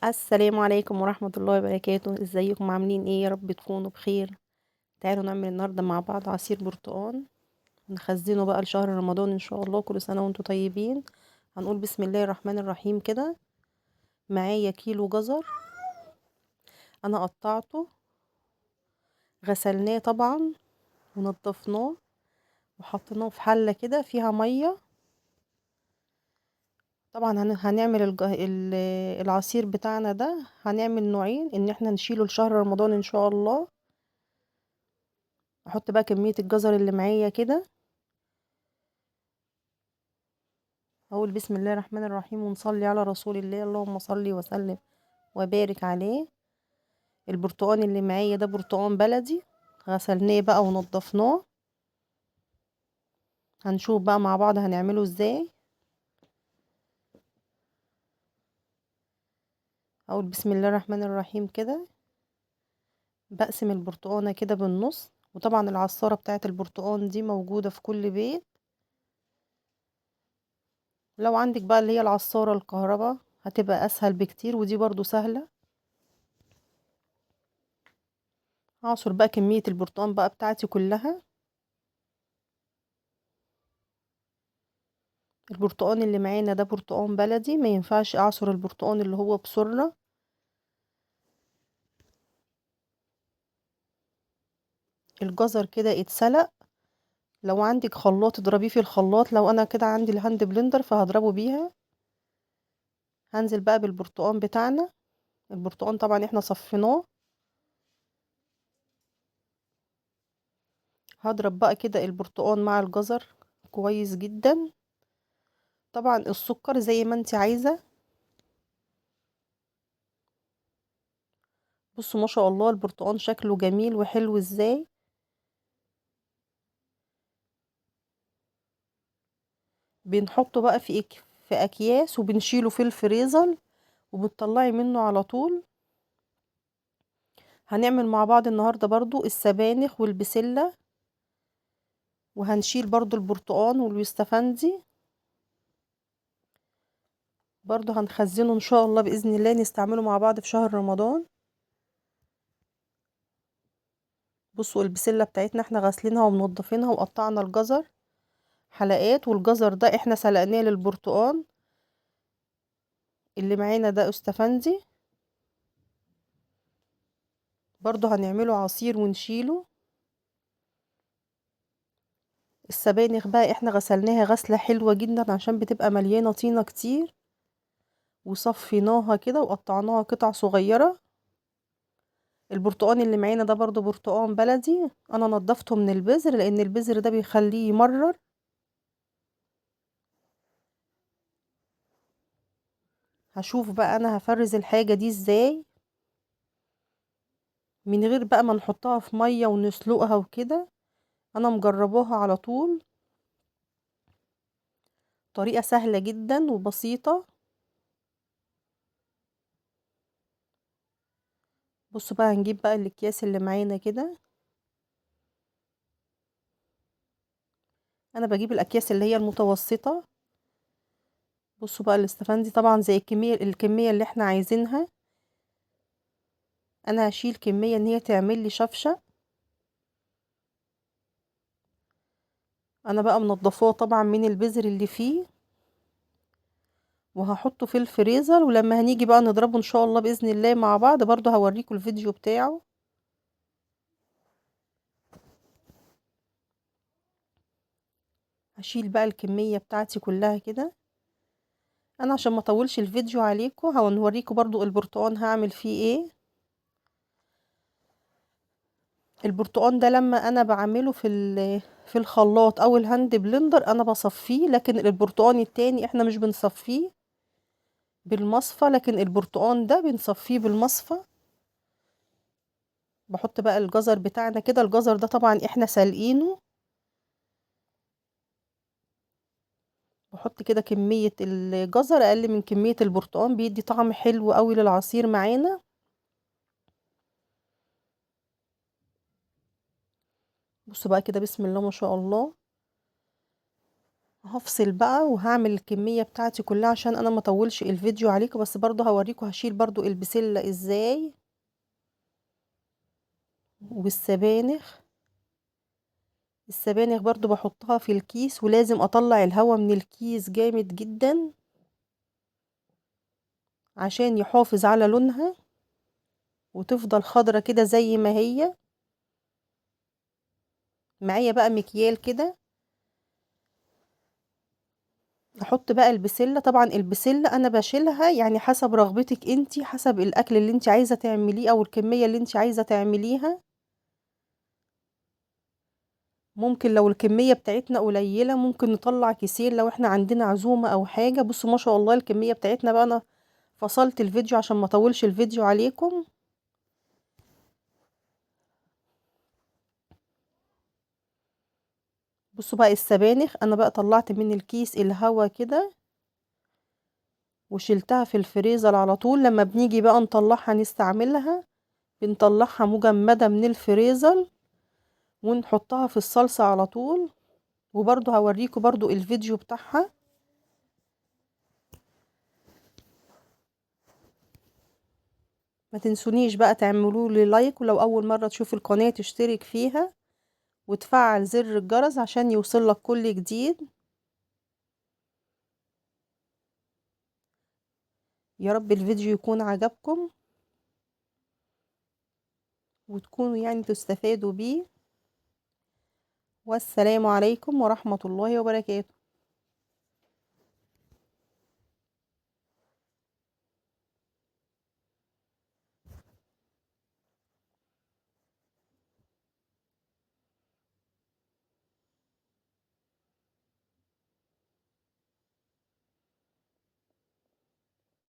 السلام عليكم ورحمة الله وبركاته. ازيكم عاملين ايه؟ يا رب تكونوا بخير. تعالوا نعمل النهاردة مع بعض عصير برتقان، نخزنه بقى لشهر رمضان ان شاء الله. كل سنة وانتم طيبين. هنقول بسم الله الرحمن الرحيم. كده معايا كيلو جزر، انا قطعته، غسلناه طبعا ونضفناه وحطيناه في حلة كده فيها مية. طبعا هنعمل العصير بتاعنا ده، هنعمل نوعين، ان احنا نشيله لشهر رمضان ان شاء الله. احط بقى كمية الجزر اللي معايا كده، اقول بسم الله الرحمن الرحيم ونصلي على رسول الله، اللهم صلي وسلم وبارك عليه. البرتقان اللي معايا ده برتقان بلدي، غسلناه بقى ونضفناه. هنشوف بقى مع بعض هنعمله ازاي. اقول بسم الله الرحمن الرحيم كده، بقسم البرتقانه كده بالنص. وطبعا العصاره بتاعه البرتقان دي موجوده في كل بيت. لو عندك بقى اللي هي العصاره الكهرباء هتبقى اسهل بكتير، ودي برضو سهله. هعصر بقى كميه البرتقان بقى بتاعتي كلها. البرتقان اللي معانا ده برتقان بلدي، ما ينفعش اعصر البرتقان اللي هو بسره. الجزر كده اتسلق، لو عندك خلاط اضربيه في الخلاط، لو انا كده عندي ال hand blender فهضربه بيها. هنزل بقى بالبرتقان بتاعنا. البرتقان طبعا احنا صفيناه. هضرب بقى كده البرتقان مع الجزر كويس جدا. طبعا السكر زي ما انت عايزة. بصوا ما شاء الله البرتقان شكله جميل وحلو ازاي. بنحطه بقى في اكياس وبنشيله في الفريزر وبتطلعي منه على طول. هنعمل مع بعض النهاردة برضو السبانخ والبسلة، وهنشيل برضو البرتقان واليوستفندي، برضو هنخزنه ان شاء الله بإذن الله نستعمله مع بعض في شهر رمضان. بصوا البسلة بتاعتنا احنا غاسلينها ومنضفينها وقطعنا الجزر حلقات، والجزر ده احنا سلقناه للبرتقان. اللي معانا ده استفندي برضو هنعمله عصير ونشيله. السبانخ بقى احنا غسلناها غسلة حلوة جدا عشان بتبقى مليانة طينة كتير، وصفيناها كده وقطعناها قطع صغيرة. البرتقان اللي معانا ده برضو برتقان بلدي، انا نضفته من البذر لان البذر ده بيخليه يمرر. هشوف بقى انا هفرز الحاجة دي ازاي من غير بقى ما نحطها في مية ونسلقها وكده. انا مجرباها على طول، طريقة سهلة جدا وبسيطة. بصوا بقى هنجيب بقى الاكياس اللي معانا كده. انا بجيب الاكياس اللي هي المتوسطة. بصوا بقى الاستفندي طبعا زي الكمية اللي احنا عايزينها. انا هشيل كمية ان هي تعمل لي شفشة. انا بقى منضفاه طبعا من البذر اللي فيه، وهحطه في الفريزر، ولما هنيجي بقى نضربه ان شاء الله باذن الله مع بعض برضو هوريكم الفيديو بتاعه. هشيل بقى الكمية بتاعتي كلها كده. انا عشان ما اطولش الفيديو عليكم هوريكم برضو البرتقان هعمل فيه ايه. البرتقان ده لما انا بعمله في الخلاط او ال hand blender انا بصفيه، لكن البرتقان التاني احنا مش بنصفيه بالمصفى، لكن البرتقان ده بنصفيه بالمصفى. بحط بقى الجزر بتاعنا كده. الجزر ده طبعا احنا سالقينه. بحط كده كمية الجزر اقل من كمية البرتقان، بيدي طعم حلو قوي للعصير معانا. بصوا بقى كده بسم الله ما شاء الله. هفصل بقى وهعمل الكمية بتاعتي كلها عشان انا ما اطولش الفيديو عليكم، بس برضو هوريكم هشيل برضو البسلة ازاي والسبانخ. السبانخ برضو بحطها في الكيس، ولازم اطلع الهواء من الكيس جامد جدا عشان يحافظ على لونها وتفضل خضرة كده زي ما هي. معايا بقى مكيال كده، احط بقى البسلة. طبعا البسلة انا بشيلها يعني حسب رغبتك انتي، حسب الاكل اللي انتي عايزة تعمليه او الكمية اللي انتي عايزة تعمليها. ممكن لو الكمية بتاعتنا قليلة ممكن نطلع كيسين لو احنا عندنا عزومة او حاجة. بصوا ما شاء الله الكمية بتاعتنا بقى، انا فصلت الفيديو عشان ما اطولش الفيديو عليكم. بصوا بقى السبانخ انا بقى طلعت من الكيس الهوا كده وشلتها في الفريزر على طول. لما بنيجي بقى نطلعها نستعملها بنطلعها مجمدة من الفريزر ونحطها في الصلصة على طول. وبرضو هوريكم برضو الفيديو بتاعها. ما تنسونيش بقى تعملوا لي لايك، ولو اول مرة تشوف القناة تشترك فيها وتفعل زر الجرس عشان يوصلك كل جديد. يا رب الفيديو يكون عجبكم وتكونوا يعني تستفادوا بيه. والسلام عليكم ورحمة الله وبركاته.